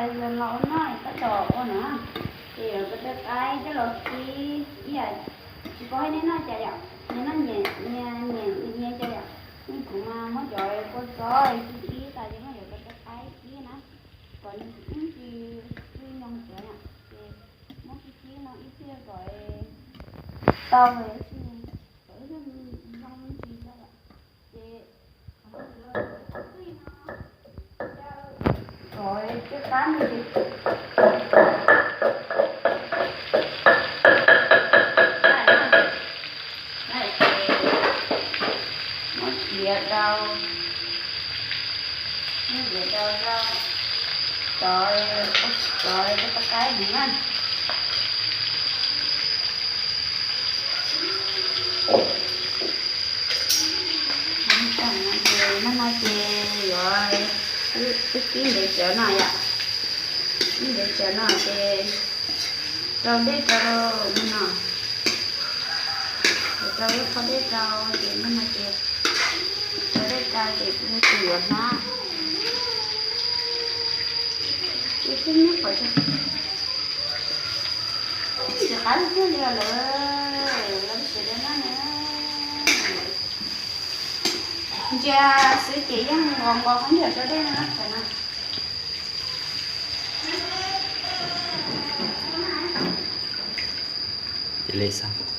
Los ua no tab tom ua no, ces yuav ko taw qaib coj los kib ib yam, tsis paub nej noj cas yom, nej noj nyias nyias cas yom, nej kuv mas muab cov kua txob kib kib tas ces muab cov ko taw qaib kib na, kom nws ib ntsis txwj nyoos cov yom, ces muab kib kib no ib pliag kom tau, kom ib pliag zoo ntsis tau yom, ces kom cov qaib no ces muab diav rau, muab diav rau rau cov, cov ko taw qaib heev na. Ces no ces yuav, wb kib ntev tsawv no yom, kib ntev tsawv no ces rau dej rau no, rau ib qho dej rau ces no ces rau dej rau ces kuv yuav hnab. Ib hnab pom tsis qab tiag li lawm, lawv sawv daws noj na. Ntsia xwb ces yeej nqos nqos khaub ncaws rau dej no na.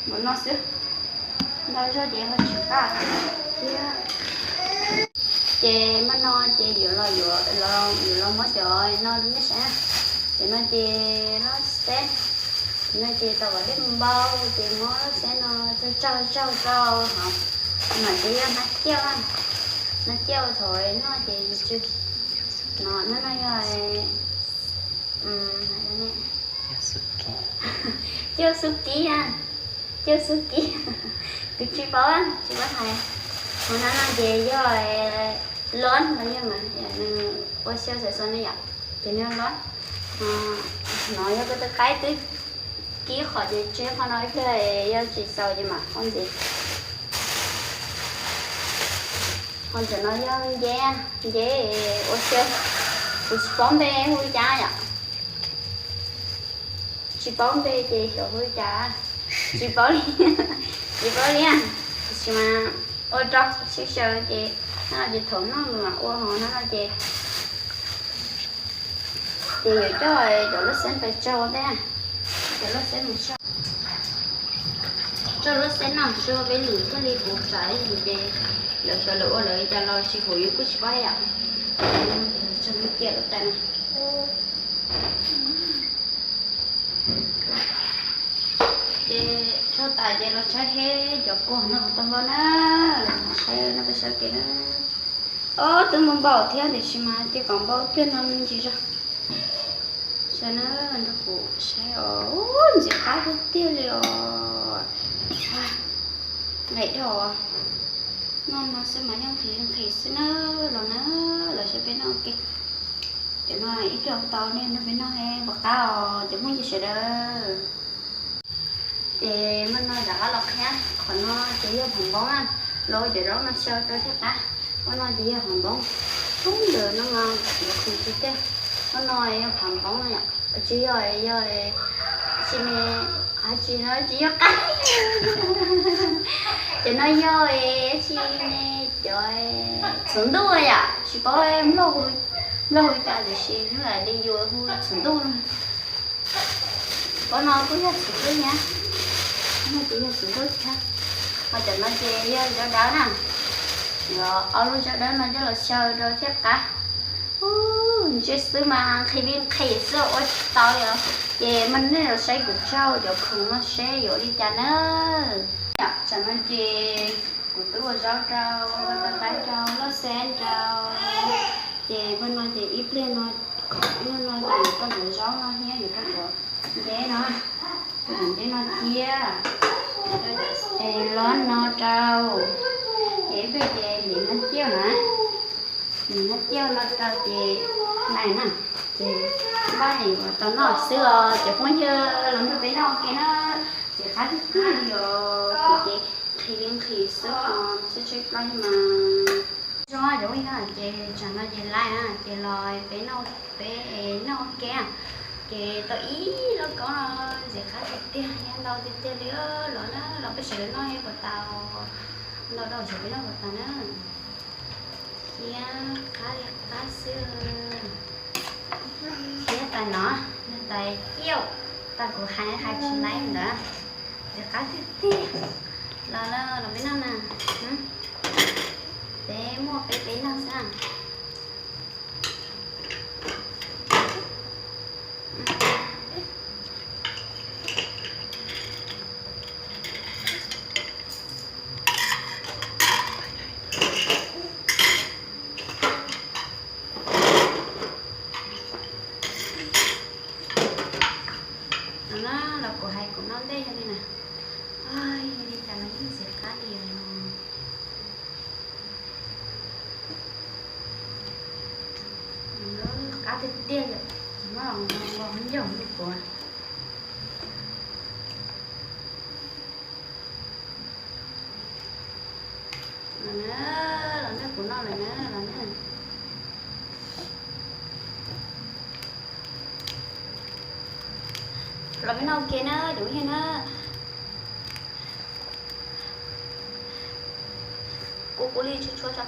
Ua no xwb, ntau zog ces ho tsis qab thiab. Ces npaj no ces yuav los, yuav los muab cov no rau nej saib. Cov no ces loj xeb, no ces tau kom dej npau ces muab loj xeb no tsaug tsaug tsaug rau hauv. No ces yog hnab ciaj, hnab ciaj thaum noj ces tsw. No, no yog ciaj xub kib, ciaj xub kib, kuv tsis paub, tsis paub hais. Hauv no no ces yog lob los yog mas nws ua xyaw xav xo ne yom, ces nws lob. No yog ko taw qaib twb kib qhov ces tseg qhov no ib pliag, yog tsis xaus ces mam qhov ntxiv. Ho ntawm no yog nceb, nceb ua xyaw, kuv tsis paub npe hu li cas yom. Tsis paub npe ces xyov hu li cas, tsis paub li, tsis paub li, tiam sis mas ua rau xyaw xyaw ces, no ces thaum noj mas ua hauv no no ces, ces yuav coj cov loj xeb pais tsau ntej, cov loj xeb mus tsau, tsau loj xeb no tsau peb lwm thiaj li puv tsawv ces lawv xyov lawv ua lawv li cas los tsis haum yus kuj tsis paub yom. Tsau lub ciaj lub tais no. Ces tsau tas ces los saib seb cov kua no puas tau npau na, los saib no peb saib kev na. Ob, twb npau npau thiab tiam sis mas cia kom npau pliag no me ntsis zog. Saib na, nrog kuv saib os, ntxim qab tiag tiag li os. Nqaim dhau, noj no xwb mas yeej nqhis nqhis xwb na, los na, los saib peb noj ua ke. Cov no ib pliag tau nej nrog peb noj puas qab os cov phooj ywg sawv daws. Ces npaj no rov qab los qhia, qhov no ces yog phom npoob na, los ua cov zaub no xyaw rau thiaj qab. Npaj no ces yog phom npoob, tub ntawm no mas yuav khwv tsis tiag. Npaj no yog phom npoob no yom, tsis yog, yog tsis ne, tsis no tsis yog qab. Cov no yog tsis ne, cov txhuv ntuj yom, tsis paub nplog hu cas tiam sis hnub lam li yus hu txhuv ntuj no. Qhov no kuj yog txhuv ntuj thiab, no ces yog txhuv ntuj thiab. Ho cov no ces yog zaub dawb na, yuav ob lub zaub dawb no coj los xyaw rau thiaj qab. Ub, ntshe xwb mas nqhis li nqhis xwb ua tsis tau li. Ces mas nej los saib kuv tsau cov khoom no seb yuav ua li cas na. Tam no ces kuv twb ua zaub rau, ua tau qaib rau, loj xeb rau. Ces npaj no ces ib pliag no, npaj no ces yuav rau cov zaub no thiab yuav rau cov nceb no, cov nceb no thiab, es lob no rau. Ces ib pliag ces lim no ciaj na, lim no ciaj no rau ces nais na, ces npaj yuav tau noj xwb os cov phooj ywg, los nrog peb noj ua ke na. Ces qab tiag tiag li os, kuv ces nqhis li nqhis xwb os, tshaib tshaib plab mas. Cov phooj ywg, ces tsam no ces laij na ces los peb noj, peb noj ua ke. Ces tau ib lauj kaub no ntxim qab tiag tiag, yog ntau tiag tiag li los na, los peb sawv daws noj puas tau, ntau ntau sawv peb noj puas tau na. Thiab qab li qab xwb. Thiab tais no, yog tais ciauj, tau kuv hais hais tsis laib ntawd, ntxim qab tiag tiag. Los los peb noj na. Peb muaj peb peb noj xwb. No na, los kuv hais kuv noj ntej yog li na. Yog li cas los yeej ntxim qab li os. Qab tiag tiag li, tsis muaj los ncaug li kuv. Los na, los na, kuv noj lawm na, los na. Los peb noj ua ke na cov phooj ywg na. Kuv kuv li tshua tshua tso.